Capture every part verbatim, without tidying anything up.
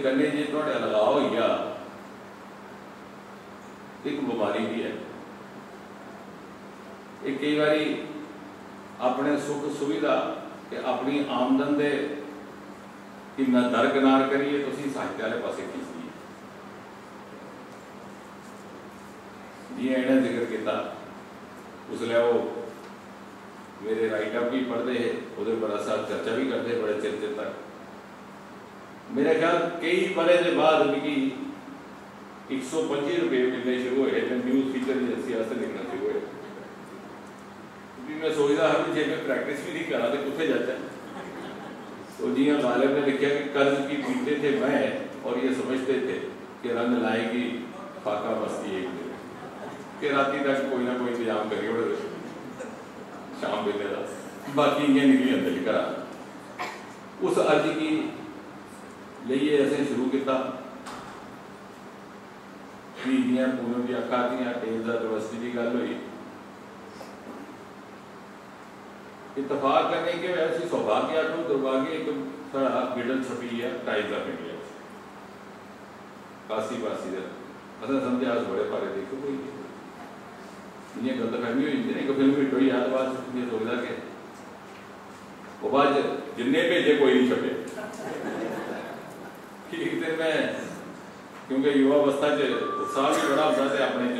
कन्नै जे थुआढ़ा लगाव होई गेआ, इक बमारी बी ऐ। एह् केई बारी अपने सुख सुविधा ते अपनी आमदन दे किन्ना दरकिनार करियै तुसें साहित्य आह्ले पासै खिच्चदी ऐ। जि'यां इ'नें जिक्र कीता, उसलै ओह् मेरे राइट अप बी पढ़दे हे, ओह्दे पर अस चर्चा बी करदे हे बड़े चिर चिर तक। मेरे ख्याल केई ब'रें दे बाद मिगी इक सौ पंजी रपेऽ मिलने शुरू होए ते न्यूज़ फीचर एजेंसी आस्तै लिखना शुरू होए। भी में सोचदा हा कि जे में प्रैक्टिस बी नहीं करा ते कुत्थै जाचै। तो जियां गालिब ने लिखा कि कर्ज की पीते थे मैं और ये समझते थे कि रंग लाएगी फाका मस्ती एक दिन, कि राती तक कोई ना कोई इंतजाम करी ओड़े शाम बेले दा, बाकी इ'यां निकली जंदे हे घरा। उस अर्ज गी लेइयै असें शुरू कीता। फ्ही जियां पूनम जी आखा दियां, टेम्स ऑफ यूनिवर्सिटी दी गल्ल होई। इत्तफाक कन्नै केह् होआ, उसी सौभाग्य आखो, दुर्भाग्य, इक साढ़ा मिडल छपी गेआ टाइम्स ऑफ इंडिया च, कासी बासी दा। असें समझेआ अस बड़े भारे लेखक होई गे। इ'यां गलतफहमी होई जंदी ना, इक फिल्म हिट होई जा ते बाद च इ'यां सोचदा कि ओह् बाद च जिन्ने भेजे कोई नहीं छपे। ठीक ते मैं, क्योंकि युवा अवस्था च उत्साह भी बड़ा होंदा ते अपने च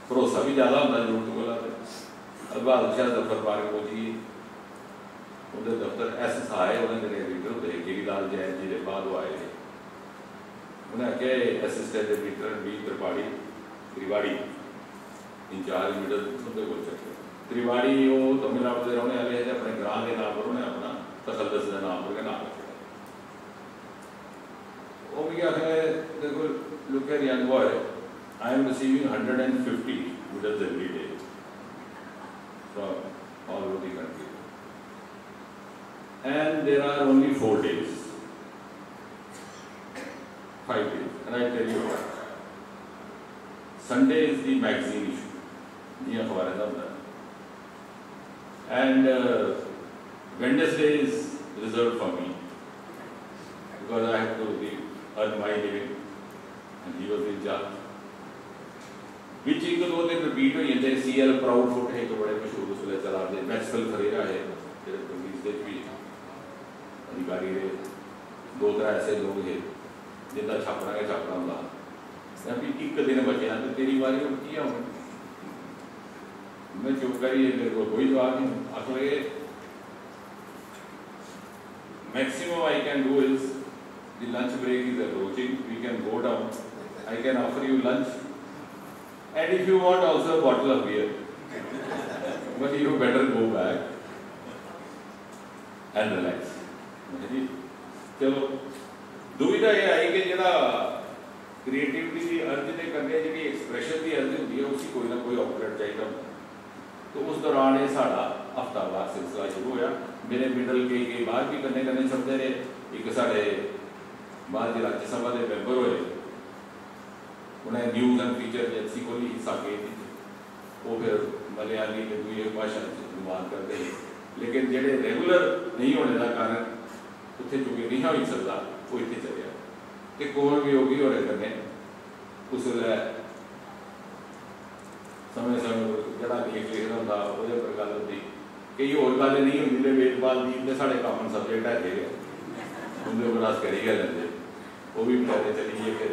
भरोसा भी ज्यादा होंदा जरूरत कोला। ते बहादुर शाह जफर पार्क पुज्जी गे। उं'दे दफ्तर एस साए, उ'नें मेरे एडिटर होंदे हे, गिरीलाल जैन जी दे बाद ओह् आए हे। उ'नें आखेआ, "एह् असिस्टेंट एडिटर बी त्रिपाठी, त्रिवाड़ी इंचार्ज मिडल, उं'दे कोल चली जाओ।" त्रिवाड़ी ओह् तमिलनाडु दे रौह्ने आह्ले हे ते अपने ग्रांऽ दे नांऽ पर उ'नें अपना, तखल्लस दे नांऽ पर गै नांऽ रक्खे दा। ओह् मिगी आखन लगे, "Look here, young boy, I am receiving hundred and fifty medals every day from all over the country. And there are only four days, five days. And I tell you what, Sunday is the magazine issue, जियां अखबारें दा होंदा ऐ। And uh, Wednesday is reserved for me because I have to be, earn my living and he was in charge." बिच इक दो दिन repeat होई जंदे। सी एल प्राउडफुट हे, इक बड़े मशहूर उसलै चला दे, मैक्सवेल फरेरा हे, जेह्ड़े पुलिस दे बी अधिकारी रेह्। दो त्रै ऐसे लोक हे जिंदा छापना गै छापना होंदा हा। ते फ्ही इक दिन बचेआ ते तेरी बारी, हून कि'यां होनी? में चुप करियै, मेरे कोल कोई जवाब नहीं। आखन लगे, "Maximum I can do is, the lunch break is approaching, we can go down, I can offer you lunch, and if you want also a bottle of beer, but you better go back and relax." मैं जी, चलो, दुविधा ये आई कि जेह्ड़ा creativity दी अर्ज दे कन्नै जेह्ड़ी एक्सप्रेशन दी अर्ज होंदी ऐ, उसी कोई ना कोई आउटलेट चाहिदा होंदा। तो उस दौरान एह् साढ़ा हफ्तावार सिलसिला शुरू होया। मेरे मिडल केई केई बाहर भी कन्नै कन्नै छपदे रेह्। इक साढ़े बाहर च राज्यसभा दे मैंबर होए, उ'नें न्यूज़ एंड फीचर एजेंसी खोह्ली ही साकेत च। ओह् फिर मलयाली ते दूई भाशा च अनुवाद करदे हे, लेकिन जेह्ड़े रेगुलर नेईं होने दा कारण उत्थै चूंकि नेईं हा होई सकदा, ओह् इत्थै चलेआ। ते कोमल वियोगी होरें कन्नै उसलै समें समें पर जेह्ड़ा लेख लिखे दा होंदा, ओह्दे पर गल्ल होंदी। केई होर गल्ल नेईं होंदी ते वेदपाल दीप ते साढ़े कामन सब्जैक्ट है गै, उं'दे पर अस करी गै लैंदे। ओह् बी बचैरे चली गे फिर।